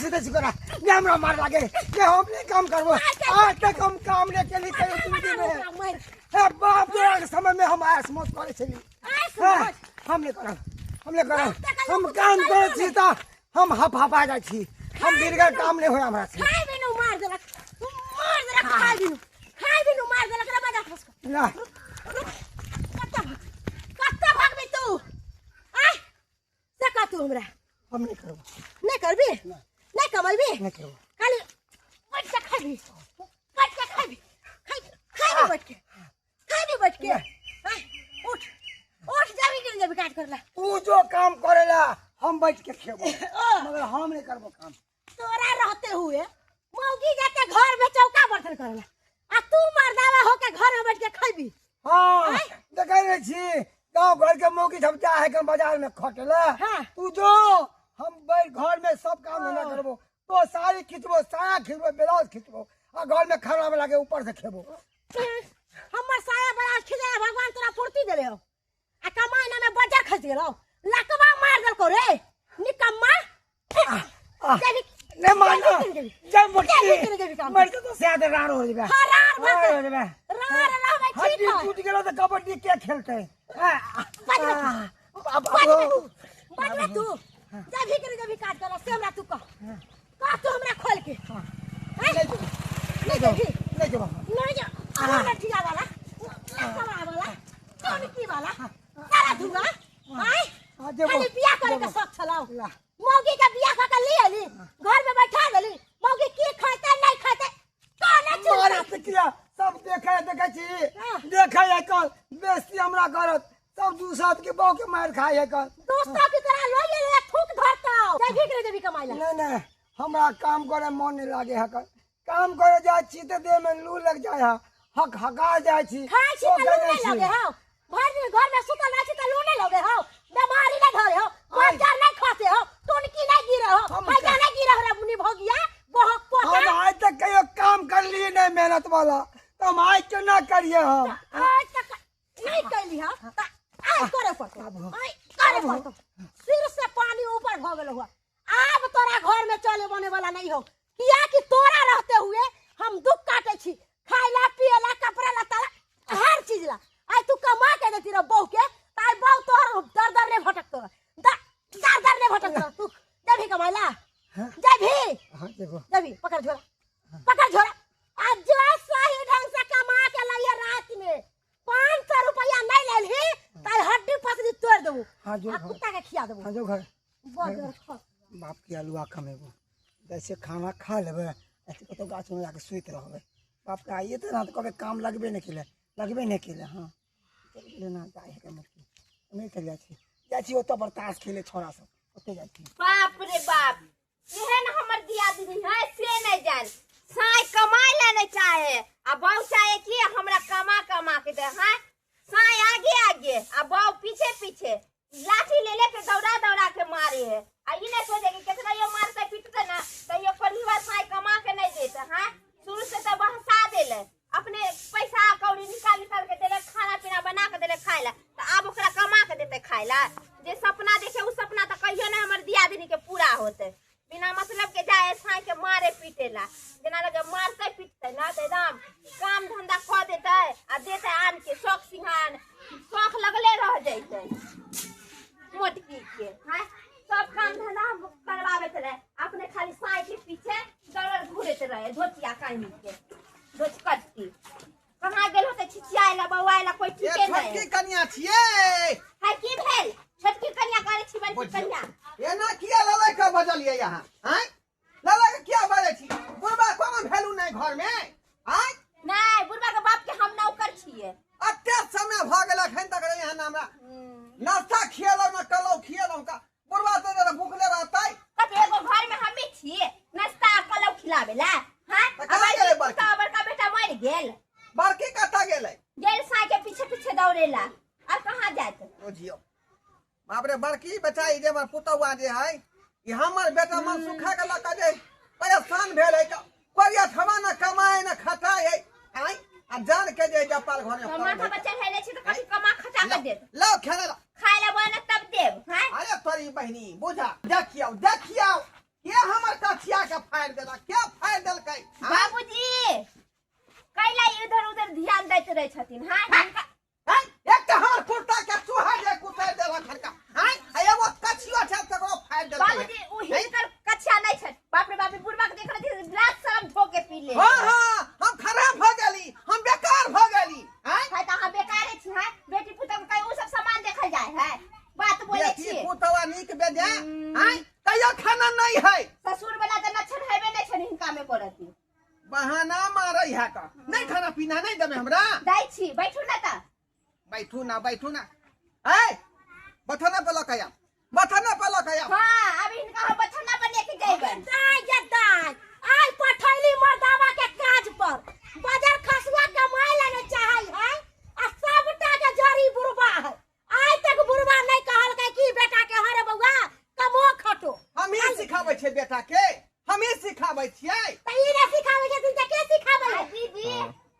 सुते छी कोरा ने हमरा मार लागे ने हम नहीं काम करबो आज तक हम काम नहीं केली कहियो जिंदगी में हे बाप तोरा के समय में हम आयस मौत करे छली हाँ, हम नहीं करब हम नहीं करब हम काम करे छी त हम हप हपा जाइ छी हम बिरगर काम नहीं होय हमरा से खाय बिनु मार देलक मार देलक खाय बिनु खाय बिनु मार देलक रे मजा खस ला कत्ता भाग कत्ता भागबी तू आय से कह तू हमरा हम नहीं करब नहीं करबी नहीं कमेबी नहीं करब खाली बैठ के खाबी बैठ के खाबी खाई खाबी बैठ के खाबी बैठ के आय, उठ उठ जाबी के जाबी काट करला तू जो काम करेला हम बैठ के खेबो मगर हम नहीं करबो काम तोरा रहते हुए मौगी जाके घर में चौका बर्तन करला आ तू मर्दावा होके घर में बैठ के खैबी हाँ देखै नहीं छी गाँव घर के मौगी सब जा है के बाजार में खटेला हाँ। तू जो हम बैठ घर में सब काम धंधा करबो तो साड़ी खींचबो साया खींचबो ब्लाउज खींचबो आ घर में खाना बना के ऊपर से खेबो हमर साया ब्लाउज खींचे भगवान तोरा पूर्ति देले हो आ कमाई ना में बजर खस गेलो लकवा मार देलको रे निकम्मा आ, जेबी नहीं मानो जेबी जब मोटी जेबी जेबी काम मर तो शायद रार हो जेबे हाँ, रार भऽ रार हो जेबे रार रहबै ठीक हड्डी है टूट गेलो तो कबड्डी के खेलते बाजबे तू बाजबे तू बाजबे तू जब भी करे जब भी काट कर से हमरा तू कह कह तू हमरा खोल के हैं? नहीं जेबी नहीं जेबो नहीं जा कौन ठिया वाला लकवा वाला कौन की वाला सारा धुआ आय हाँ, जेबो, खाली बियाह करे के जेबो। शौक छलाउ ला। मौगी के बियाह क के ले अली घर में बैठा देली मौगी की खाते नहीं खाते कौन मारे से किया सब देखे देखे छी हाँ। देखे है कल बेइज्जती हमरा करत सब दूसरा के बहू के मार खाए है कल दोस्तों की तरह लोई ले थूक धरता जब भी करे जब भी कमाई ला नहीं नहीं हमरा काम करे मन नहीं लागे है कल काम करे जाए छी तो देह में लू लग जाए है हक हका जाए छी खाए छी त सोखे लू नहीं नहीं छी। लगे हो भर दिन घर में सुतल रहै छी त लू नहीं लगे हो बीमारी नहीं धरे हो बच्चा नहीं खसे हो टुनकी नहीं गिरे हो हम हैजा नहीं गिरे हो रे मुनि भोगिया बहक पोता हम आज तक कहियो काम कर लिए नहीं मेहनत वाला तो हम आज क्यों ना करिए हम आज तक नहीं कैली हो त आइ करे पड़तो आइ करे पड़तो सिर से पानी ऊपर भ गेल हुआ आब तोरा घर में चले बने वाला नहीं हो किया कि तोरा रहते हुए हम दुख काटे छी खाइला पियला कपड़ा लत्ता ला हर चीज ला आइ तू कमा के देती रह बहू के त आइ बहू तोहर दर दर नहीं भटकतो दर दर दर नहीं भटकतो तू जब भी कमाइला जब भी हाँ देखो जब पकड़ झोला पकड़ झोला आ जो सही ढंग से कमा के लाइए रात में 500 रुपया नहीं लेलही त आइ हड्डी पसली तोड़ देबू हाँ, जो आ घर। कुत्ता के खिया देबू हाँ जो घर बड़ खस बाप के आलुआ कमेबो जैसे खाना खा लेबै ऐसे कतौ गाछ में जाके सुति रहबै बाप के आइए तऽ ना तऽ कहबै काम लगबे नहि केलै लगबे नहि केलै हँ चलि गेलै ना जाइ है मोटकी नहि चलि जाइ छी जाइ छी ओतऽ पर ताश खेले छौड़ा सब ओतऽ जाइ छी बाप रे बाप केहन हमर दियादनी है से नहीं जान साय कमाए ला नहीं चाहे आ बहू चाहे कि हमरा कमा कमा के दे हाँ साय आगे आगे आ बहू पीछे पीछे लाठी ले लेके दौड़ा दौड़ा के मारे है आ ई नहीं सोचे कि कितना यो मारते पीटते ना तो यो परिवार साय कमा के नहीं देते हाँ शुरू से तो बहसा देले अपने पैसा कौड़ी निकाल निकाल के देले खाना पीना बना के देले खाए ला तो आब ओकरा कमा के देते खाए ला जे सपना देखे उ सपना तो कहियो ना हमर दियादनी के पूरा होते बिना मतलब के जाए साय के मारे पीटे ला जेना लगे मारते पीटते ना तो एकदम काम धंधा कऽ देते आ देते आन के शौक सिंहान शौक लगले रह जैते मोटकी के हाँ सब काम धंधा हम करवाबैत रहे अपने खाली साय के पीछे दौड़ल घूरैत रहे धोतिया कानी के धोचकट्टी कहाँ गेल होते छिछियाए ला बौआए ला कोई ये ठीके छोटकी नहीं कनिया छियै है की भेल छोटकी कन्या करे छी बड़की बुझियौ। कन्या एना किया लड़ाई के बजलियै अहाँ आँय लड़ाई के किया बजै छी बुढ़बा कोनो वैल्यू नहि घरमे आँय नहीं बुढ़बा के बाप के हम नौकर छियै अते समय भऽ गेल एखन तक नहि अहाँ हमरा नाश्ता खियेलहुँ ने कलौ खियेलहुँ का बुढ़बा तऽ भूखले रहतै कथी एगो घर में हमी छियै नाश्ता कलौ खिलावे ला हां तऽ कहाँ गेलै बड़की? बड़का बेटा मरि गेल बड़की कतऽ गेलै गेल साय के पीछे पीछे दौड़ेला और कहाँ जात बुझियौ बाप रे बड़की बेटा ई जे हमर पुतौआ जे है ई हमर बेटा मन सुखा के लऽ कऽ जे परेशान भेल है कोरिया थमा न कमाए न खटाए है आँय आ जान के जे जपाल घर में तो पड़ल माथा है। पर चढ़ेले छी तऽ कथी कमा खटा के देत लाओ खेले ला खाय ला बना तब देब हैं अरे तोरी बहिनी बुझा देखियौ देखियौ ये हमर कथिया दै छथिन। हां एक त हमर कुर्ता के चूहा जे कुतर देलक हरका। हां एगो कछियो छै तकरो फाड़ देलक। बाबूजी उ हिनकर कछिया नहीं छै। बाप रे बाप, बुढ़वा के देखल छी ग्लास शराब धो के पी ले। हां हां हम खराब भ गेली, हम बेकार भ गेली। हां त अहां बेकारे छी। हां बेटी पुतहु के उ सब सामान देखल जाय है, बात बोले छी। बेटी पुतहु नीक बेजा। हां कहियो खाना नहीं है। ससुर वाला त लक्षण हेबे नहीं छै हिनका में करती। बहाना मारै है का, नहीं खाना पीना नहीं देबे हमरा। जाय छी बैठू ना त। बैठू ना बैठू ना। ए बथना पर लकया, बथना पर लकया। हां अब हिनका हम बथना पर लेके जइबे। दाय या दाय आइ पठैली मर्दावा के काज पर, बजर खसुआ कमाय ला नहीं चाहै है आ सबटा के जड़ी बुढ़वा है। आइ तक बुढ़वा नहीं कहलकै कि बेटा के हरे बौआ कमो खटो। हम ही सिखाबै छियै बेटा के, हम ही सिखाबै छियै। त ई नै सिखाबै छथिन त के सिखाबै है? दीदी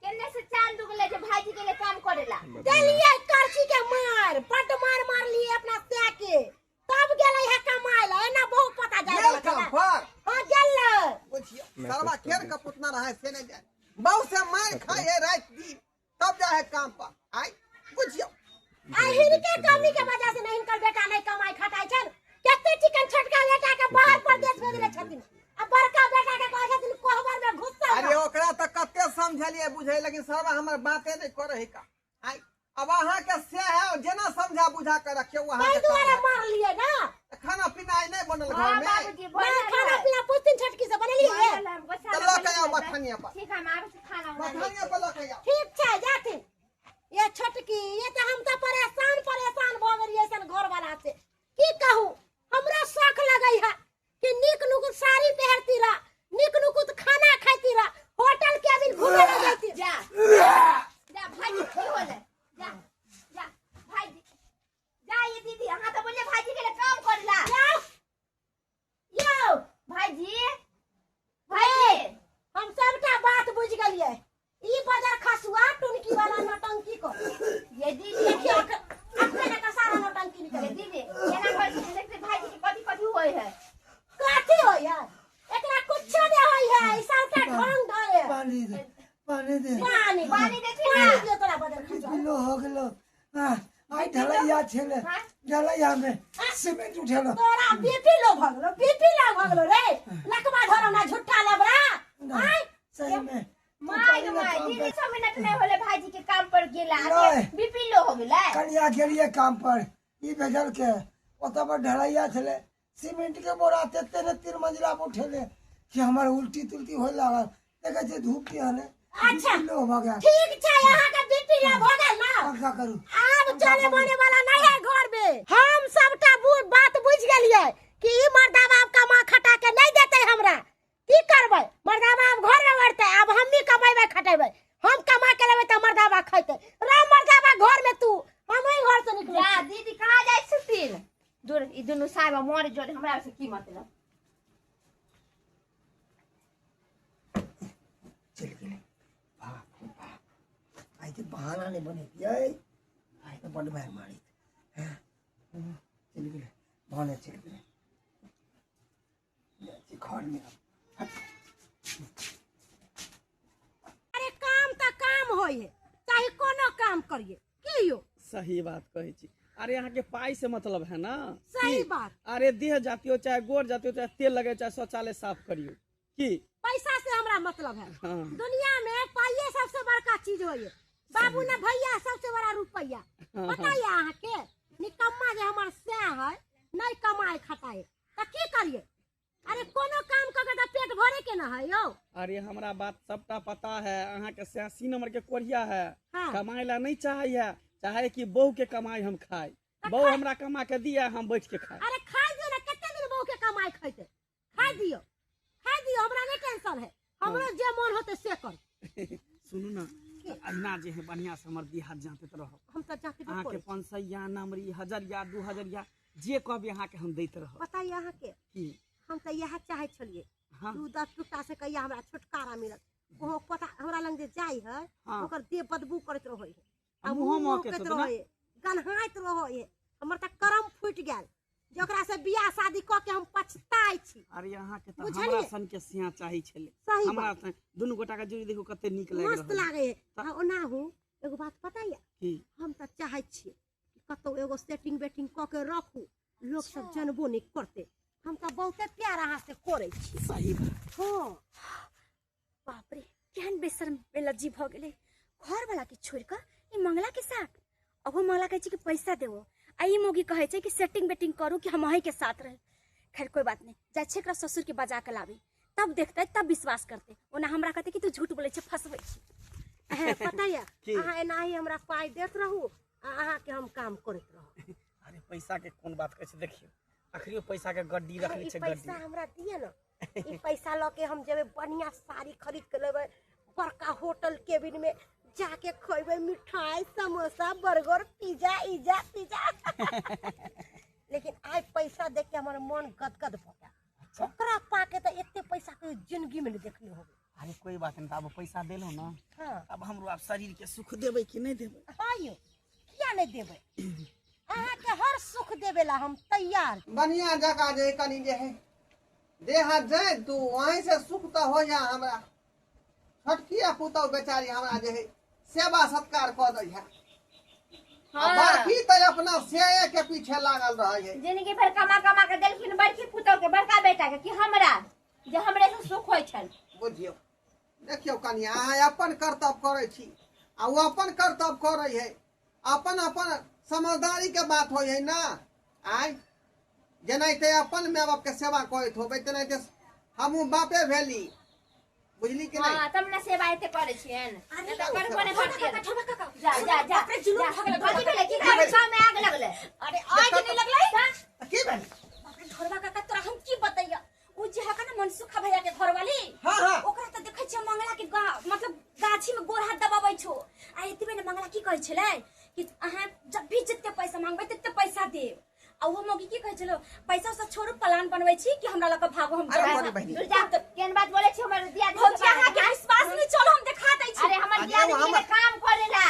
केने से चांद उगले जे भाईजी के लिए काम करेला देलियै करछी के मार, बड्ड मार मारलियै अपना सै के, तब गेलै है कमाय ला। एना बहुत पता जाय गेल काम पर। हां गेलै। बुझियो सरवा केर के पुतना रहे से नहीं जाए, बहु से मार खाए है रात दिन तब जाए है काम पर। आई बुझियो आ हिनके कमी के वजह से नहीं हिनकर बेटा नहीं कमाई खटाई छन। कते चिकन छोटका बेटा के बाहर परदेश भेजले छथिन आ बड़का बेटा के कहै छथिन कोहबर में घुसल। अरे ओकरा त कते समझलिए बुझै, लेकिन सरवा हमर बाते नहीं करे का। आई अब अहाँ के से है जेना समझा बुझा के रखियो अहाँ के दुआरे मारलिए ना। खाना पीना आई नहीं बनल घर में। बाबूजी खाना पीना पूछतिन छोटकी से बनेलिए त ल के आओ मथनिया पर। ठीक है हम आबै छी खाना मथनिया पर ल के आओ। ठीक छै जाथिन। ये छोटकी ये त हम त परेशान परेशान भ गेलियै सन घर वाला से। की कहू हमरा शौक लगै है कि नीक नुकुत साड़ी पहरती रह, नीक नुकुत खाना खाती रह, होटल के अभी घूमे ले जाती। जा जा भाईजी की होले, जा जा भाईजी जा। ये दीदी अहाँ त बोलिए भाईजी के लिए काम करला। जाओ यो भाईजी, भाईजी हम सबटा बात बुझ गेलियै। ई बजर खसुआ टुनकी वाला नौटंकी को। ये दीदी देखियो अपने ने सारा नौटंकी निकल। ये दीदी एना कर देखते भाईजी के कथि कथि होय है। कथि होय है? एकरा कुछो नै होय है, ई सबटा ढोंग धरे। पानी दे, पानी दे, पानी पानी देखी ना। पानी दे तोरा बजर खसुआ। किलो हो गेलो। हां आई ढलैया छेले, ढलैया में सीमेंट उठेलो। तोरा बीपी लो भ गेलो, बीपी लो भ गेलो रे। लकवा धरो ना झूठा लबरा। आई सही में my my दीदी 100 मिनट नहीं होले भाईजी के काम पर गेला बीपी लो हो गेलै। कनिया गेलिए काम पर, ई भेजल के ओतऽ पर ढलैया छले, सीमेंट के बोरा तेते ने 3 मंजिला पर उठेले कि हमर उल्टी तुलटी होय लागल। देखै छै धूप के हने। अच्छा लो भ गेल। ठीक छै अहाँ के बीपी लो भ गेल ना। का करू आब चले बने वाला नहीं है घर में। हम सबटा बात बुझ गेलिए कि ई मर्दा बाप कमा खटा के नहीं देते हमरा। की करबै मर्दाबा आब घर में बढ़तै, आब हमही कमेबै खटेबै। हम कमा के लेबै त मर्दाबा खैतै। राम मर्दाबा घर में तू, हम ही घर से निकलै। जा दीदी कहाँ जाइ छथिन? दूर ई दुनू साहब मर जोड़े हमरा से की मतलब। चल गेलै। बाप रे बाप, आइ त बहाना नहीं बनेतियै, आइ त बड मारि मारित। हैं चल गेलै, बहाने चल गेलै। घर में अरे काम त काम होय है, चाहे कोनो काम करिए। की यो सही बात कहै छी। अरे अहाँ के पाई से मतलब है ना। सही बात। अरे देह जातियो चाहे गोर जातियो चाहे तेल लगे चाहे शौचालय साफ करियो, की पैसा से हमरा मतलब है। हाँ। दुनिया में पाइये सबसे बड़का चीज होय है। बाबू ने भैया सबसे बड़ा रुपया। हाँ। पता है अहाँ के निकम्मा जे हमर सै है नहीं कमाए खटाए त की करिए? अरे कोनो काम क के त पेट भरे के न है यो। अरे हमरा बात सबटा पता है, अहाँ के 86 नंबर के कोरिया है। हाँ। कमाए ला नहीं चाहे है, चाहे कि बहू के कमाई हम खाए। बहू हमरा कमा के दिया हम बैठ के खाए। अरे खाई दियो ना, कते दिन बहू के कमाई खैते? खाई दियो, खाई दियो, हमरा नहीं टेंशन है, हमरो जे मन होते से कर। सुनू ना, अहिना जे है बढ़िया से हमर देह हाथ जाँतैत रहब। हम त जाँतबे अहाँ के करै छी। 500 नमरी 1000 2000 जे कहबे अहाँ के हम दैत रहब। पता है अहाँ के की? हम त इएह चाहै छलियै। हाँ। 2-10 टुटा से कहिया हमरा छुटकारा मिलत। ओहो पता हमरा लग जे जाइ है, हाँ। ओकर देह बदबू करैत रहै है, आ मुँहो महकैत महकैत होत ना? रहै है, गन्हाइत रहै है। हमर त करम फूटि गेल जे ओकरा से बियाह शादी क के हम पछताइ छी। अरे अहाँ के त बुझलियै? हमरा सन के सिया चाही छलै। सही हमरा बात। त दुनू गोटा के जोड़ी देखू कते नीक लागि मस्त रहल। लागे है। आ ओनाहू एगो बात पता ये की हम तऽ चाहै छियै कि कतौ एगो सेटिंग वेटिंग कऽ के रखू, लोक सब जनबो नहि करतै। हम तऽ बहुते प्यार अहाँ से करै छी। सही बात। हँ। बाप रे, केहन बेशर्म बेलज्जी भऽ गेलै। घरवाला के छोड़ि कऽ ई मंगला के साथ। अहो मंगला कहै छै कि पैसा देबो, आ ई मौगी कहै छै कि सेटिंग बेटिंग करू कि हम अहीं के साथ रही। खैर कोई बात नहीं, जाइ छै एकरा ससुर के बजा के लाबी, तब देखतै, तब विश्वास करतै। ओना हमरा कहतै कि तू झूठ बोलै छै, फंसबै छी। हे, पता ये की? अहाँ एनाही हमरा पाइ दैत रहू आ अहाँके हम काम करैत रहू। अरे पैसा के कोन बात कहै छै, देखियौ अखनियो पैसा के गड्डी अरे रखने ई छै। पैसा गड्डी हमरा दिअ ने, ई पैसा लऽ के हम जेबै, बढ़िया साड़ी खरीद के लेबै, बड़का होटल केबिन में जाके खैबै मिठाई, samosa, burger, pizza Itza pizza. लेकिन आइ पैसा देख के हमर मन गदगद भऽ गेल। अच्छा। ओकरा पाके तऽ एते पैसा कहियो जिंदगी में नहि देखने होबै। अरे कोई बात नहीं, आब पैसा देलहुँ ना, हाँ। अब हमरो आब शरीर के सुख देबै कि नहि देबै? हाँ यौ, किया नहि देबै? अहाँके हर सुख देबै ला हम तैयार छी। बढ़िया जगह जे कनी जे है देह जाय तू वहीं से सुख तऽ हो जा। हमरा छोटकिया पुतहु बेचारी हमरा जे है सेवा सत्कार कऽ दै है। आ हाँ। बड़की तऽ अपना सेए के पीछे लागल रहै है। जिंदगी भर कमा कमा के देलखिन बड़की पुतोह के, बड़का बेटा के, कि हमरा जे हमरे से सुख होइ छल। बुझियौ, देखियौ कनिया, अहाँ अपन कर्तव्य करै छी आ ओ अपन कर्तव्य करै है। अपन अपन समझदारी के बात होइ है ना। आय जेनाहिते अपन माय बाप के सेवा करैत होबै तेनाहिते हमहूँ बापे भेली, बुझली कि नहीं? हाँ, तब ने सेवा एते करै छियनि, नहि तऽ करबो नहि ठोका करतियनि। काका, ठोका काका। जा जा जा। बाप रे, जुलूम भऽ गेलै। कथी भेलै? की भेलै? गाँव में आग लगलै? अरे आगि नहि लगलै। की भेल? बाप रे, ढोरबा काका, तोरा हम की बतैया, उ जे हका ना मनसुखा भैया के घरवाली, हाँ हाँ, ओकरा तऽ देखै छियै मंगला के मतलब गाछी में गोर हाथ दबाबै छो। आ एतबे ने, मंगला की कहै छलै कि अहाँ जब भी जते पैसा मांगबै तते पैसा देब। आ ओहो मौगी की कहै छलो, पैसा उसा छोड़ू, प्लान बनबै छी कि हमरा लऽ कऽ भागो। हम अरे जायब। बड़ी बहिनी। दुर्जा, केहन बात बोलै छी हमर दियादनी के भौजी, बारे में? अहाँके विश्वास नहि चलो, हम देखा दै छी। अरे हमर अरे दियादनी हमर- के काम करेला।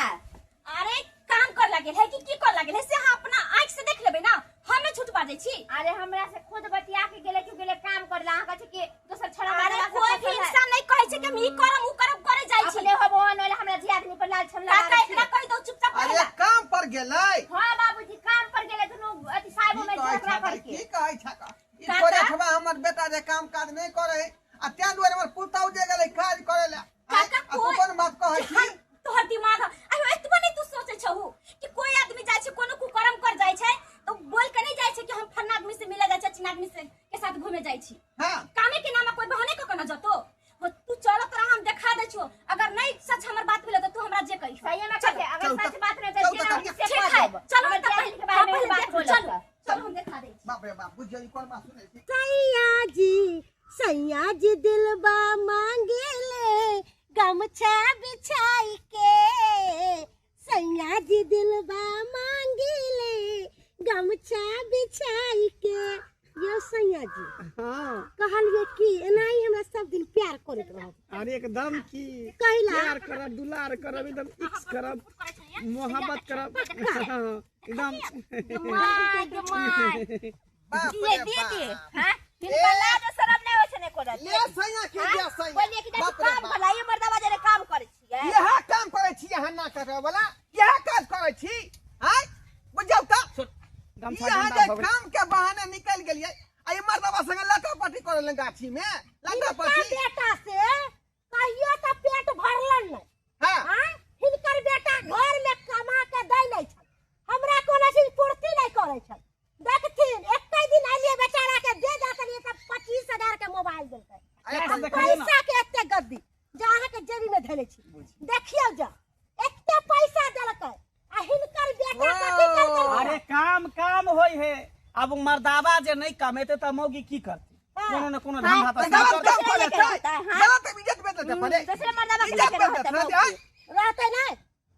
अरे काम कर लागल है कि की कर लागल है से अहाँ अपना आँखि से देख लेबै ना, हम नहि झूठ बाजै छी। अरे हमरा से खुद बतिया के गेलै कि गेलै काम करेला। अहाँ कहै छी कि दोसर छोड़ा अरे मारला से कोई भी फसल है। इंसान नहीं कहै छै कि हम ई करम ऊ करम करे जाइ छी। अपने होबो होन हमरा दियादनी पर लाल छन लगा काका, इतना कहि दौ चुपचाप अरे रहेला। काम पर गेलै। हाँ बाबूजी, काम पर गेलै दुनू अथी साहेबो की में कहै झगड़ा छा करके। की कहै छा ई? काका? तोरे ठमा हमर बेटा जे काम काज नहि करै है आ तें दुआरे हमर पुतहु जे गेलै काज करै लए। काका, आ तू कोई- कोन बात कहै छी? जहन तोहर दिमाग अयो एतबो नहीं तू सोचे छहु कि कोई आदमी जाइ छै कोनो कुकर्म कर जाइ छै तो बोल के नहीं जाइ छै कि हम फन्ना आदमी से मिले जाइ छै, चिन्ना आदमी से के साथ घूमे जाइ छी। हाँ। कामे के नाम कोई बहाने क के न जतो हो। तू चल, तोरा हम देखा दै छियो। अगर नहीं सच हमर बात भेल त तू हमरा जे कही। सही में कहते, अगर चल सच तऽ- बात नहीं चल तो तऽ जेना कनिया। से ठीक कह है, देब। चलो हमर तऽ दियादनी के बारे में पहिले बात देखू, बोलब चलू तऽ। चलू, हम देखा दै छी। बाप रे बाप, बुझियौ ई कोन बात सुनै छी? सैया जी, सैया जी दिलबा मांगे ले गमछा बिछाई के, सैया जी दिलबा मांगे ले गमछा बिछाई के। यो सैया जी। हाँ। कहलिए कि एनाही हमरा सब दिन प्यार करैत रहब। अरे एकदम की कहिला? प्यार करब, दुलार करब, एकदम इक्स करब, मोहब्बत करब, हाँ, एकदम। My गे my. बाप दिए रे दिए दिए। बाप। हाँ, हिनका लाज शरम नहि होइ छनि एको रत्ती। ले सैया के दिया सैया। बोलिए कि बाप रे काम बाप। भला ये मर्दावा जरे काम करै छियै। इएह काम करै छी अहाँ, ना करे वाला इएह काज करै छी। आय बुझियौ तऽ गमछा यहाँ गंदा जे भऽ गेल। काम के बहाने निकल गेलियै आ ई मर्दवा संगे लटापटी करे ले गाछी में लटापटी। हिनकर बेटा से कहियो तऽ पेट भरलन नहि। हाँ। आँय? हिनकर बेटा घर में कमा के दै नहि छल, हमरा कोनो चीज पूर्ति नहि करै छल। देखथिन, एके दिन अलियै बेचारा के दे जातलियै तऽ 25,000 के मोबाइल देलकै। अरे कैश आ देखलियै ना। पैसा के एते गद्दी जे अहाँके जेबी में धैले छी, देखियौ जा एते पैसा देलकै आ हिनकर बेटा कथी केलकै? अरे काम काम होय है। अब मर्दावा जे नहीं कमेते त मौगी की करते? हाँ। कोनो न कोनो धंधा तऽ तऽ गलत करतै। काम करे लेके छै। रहतै, हाँ। गलत इज्जत बेचते पड़े। दोसरे मर्दावा के इज्जत लेके बेचते रहतै पड़े। मौगी। रहतै नहि।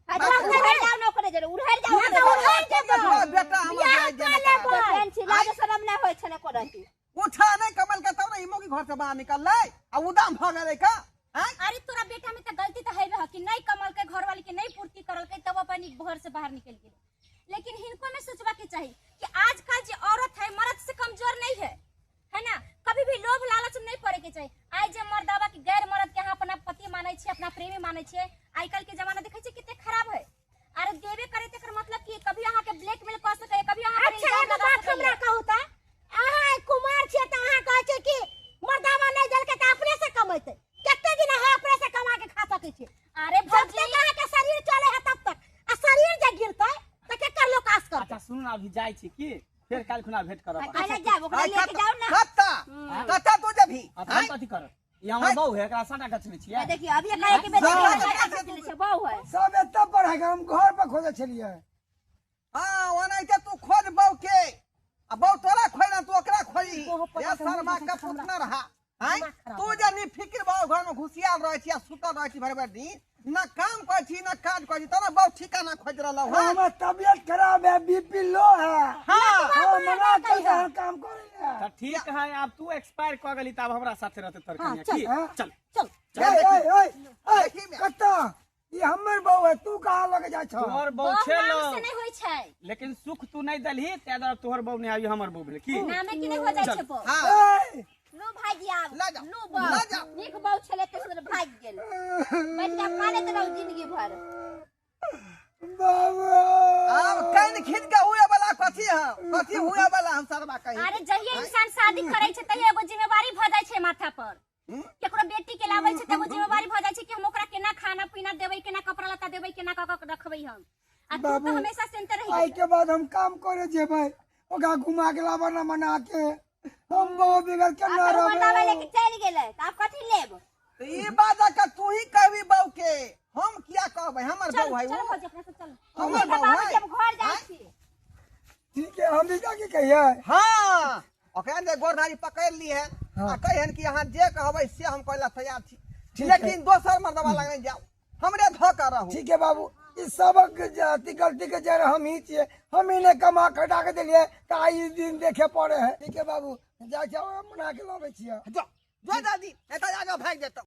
हाँ, तो उधर जाओ ना ओकरे जरे, उधर जाओ ना ओकरे तऽ जरे। उधर जेबै। बेटा हमर बियाह जाय कऽ जेना लेबै। केहन छी, लाज शरम नहि होइ छनि एको रत्ती। उठा नहि कमल के तब ने ई मौगी घर से बाहर निकललै आ उदाम भऽ गेलै का। आँय? अरे तोरा बेटा में तो गलती तो हेबे ह कि नहीं कमलकै, घरवाली के नहीं पूर्ति करलकै, तब अपन ई घर से बाहर निकल गेलै। लेकिन हिनको में सोचबा के चाही कि आजकल जे औरत है मर्द से कमजोर नहीं है, है ना? कभी भी लोभ लालच में नहीं पड़े के चाही। आइ जे मर्दावा के गैर मर्द के अहाँ अपना पति मानै छियै, अपना प्रेमी मानै छियै, आइ काल्हि के जमाना देखै छियै कते खराब है। अभी जाइ छी की फेर काल्हि खुना भेंट करब। काल्हि जायब ओकरा लेके जाउ ना। कत्ता कत्ता तू जबही? आ तऽ हम कथी करब? ई हमर बहू है, एकरा साटा गछने छियै। देखियो अभी कहे के बेटी छै बहू है। सब एतऽ पर है, हम घर पर खोजे छलियै। हां ओनाहिते तू खोज बहू के आ बहू तोरा खोज ना तू ओकरा खोजी। ये शर्मा का पुतना रहा हैं तू जे नि फिक्र बहू घर में घुसियाल रहै छी आ सुतल रहै छी भरि भरि दिन, ना काम करै छी ना काज करै छी, तोरा बहू ठिकाना खोज रहलौ है। हमर तबियत खराब है, बीपी लो है। हां हां मना कर दे काम करे। त ठीक है, अब तू एक्सपायर क गेली तब हमरा साथे रहते तोर कनिया की। चल चल चल। ओए ओए ओए कत्ता ई हमर बहू है, तू कहां लगे जाय छ? तोहर बहू छेलो नाम से नहीं होई छै, लेकिन सुख तू नहीं देलही ते दुआरे तोहर बहू नहीं आई हमर बहू भेल की नामे की नहीं हो जाय छै बहू। हां लो भाईजी आब लो बहू नीक बहू छले ते सुन भाग गेल, बैठ के कानैत रहू जिंदगी भर। बाबू आब कान खींच के हुए वाला कथी है, कथी हुए वाला हम सरबा कही। अरे जहिया इंसान शादी करै छै तहिया एगो जिम्मेवारी भ जाय छै माथा पर। केकरो बेटी के लाबै छै त एगो जिम्मेवारी भ जाय छै कि हम ओकरा केना खाना पीना देबै, केना कपड़ा लत्ता देबै, केना क क रखबै हम। आ तू तो हमेशा सेंटर रही। आई के बाद हम काम करे जेबै, ओकरा घुमा के लाबा ना मना के हम बहुत बिगड़ के ना रहबै। मर्दावा लेके चलि गेलै त आब कथी लेब? त ई बात का तू ही कहबी बहू के, हम किया कहबै? हमर बहू है वो, हमर बहू है। हम घर जाइ छी। ठीक है, हम भी जाके कहिए। हां ओकरा जे गोरधारी पकड़ ली है आ कहन कि अहाँ जे कहबै से हम कहला तैयार छी, लेकिन दोसर मर्दवा लग जाओ, हमरे धोखा रहू। ठीक है बाबू, इस सबक जाति गलती के जड़ हम ही छिए, हम ही ने कमा खटा के दिलिए त आई दिन देखे पड़े है। ठीक है बाबू, जा जाओ मना के लाबै छिए। जो जो दादी एता जाके भाग जेतौ।